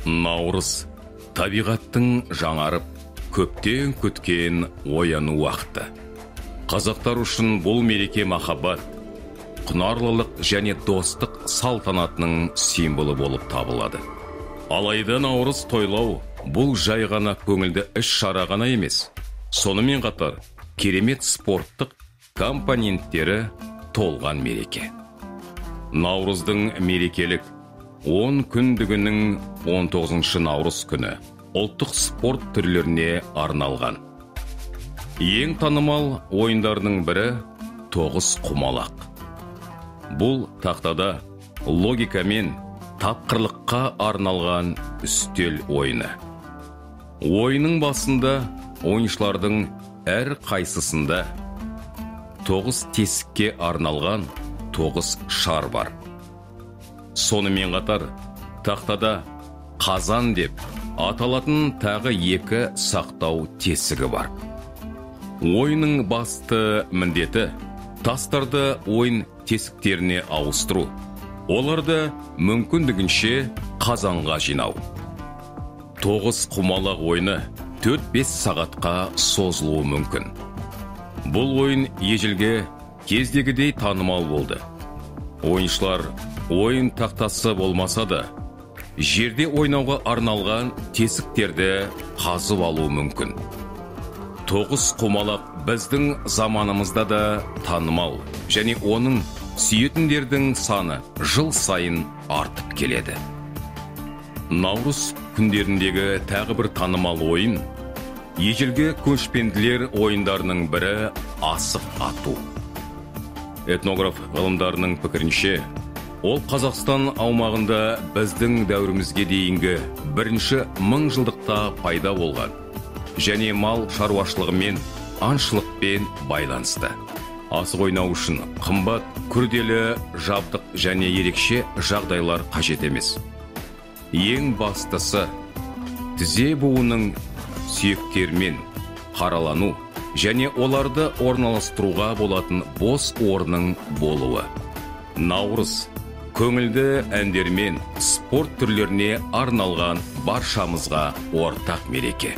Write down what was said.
Наурыз табиғаттың жаңарып, көптен күткен ояну уақыты. Қазақтар үшін бұл мереке махаббат, құнарлылық және достық салтанатының символы болып табылады. Алайда наурыз тойлау бұл жай ғана көңілді іс-шара ғана емес. Сонымен қатар керемет спорттық компоненттері толған мереке. Наурыздың мерекелік 10 күндігінің 19 наурыз күні ұлттық спорт түрлеріне арналған. Ең танымал ойындарының бірі тоғыз құмалақ. Бұл тақтада логика мен тапқырлыққа арналған үстел ойыны. Ойынның басында ойыншылардың әр қайсысында 9 тесікке арналған 9 шар бар. Сонымен қатар тақтада қазан деп аталатын тағы 2 сақтау тесігі бар. Ойынның басты міндеті тастарды ойын тесіктеріне ауыстыру, оларды мүмкіндігінше қазанға жинау. 9 құмалақ ойыны 4-5 сағатқа созылуы мүмкін. Бұл ойын ежелгі кездегідей танымал болды. Ойыншылар ойын тақтасы болмаса да, жерде ойнауға арналған тесіктерді қазып алуы мүмкін. 9 құмалақ біздің заманымызда да танымал және оның сүйетіндердің саны жыл сайын артып келеді. Наурыз күндеріндегі тағы бір танымал ойын ежелгі көшпенділер ойындарының бірі асық ату. Этнограф ғылымдарының пікірінше, ол Қазақстан аумағында біздің дәуірімізге дейінгі бірінші мыңжылдықта пайда болған және мал шаруашылығымен, аңшылықпен байланысты. Асық ойнау үшін қымбат, күрделі жабдық және ерекше жағдайлар қажет емес. Ең бастысы тізе буының сүйектермен қаралану және оларды орналастыруға болатын бос орның болуы. Наурыз көңілді әндермен спорт түрлеріне арналған баршамызға ортақ мереке.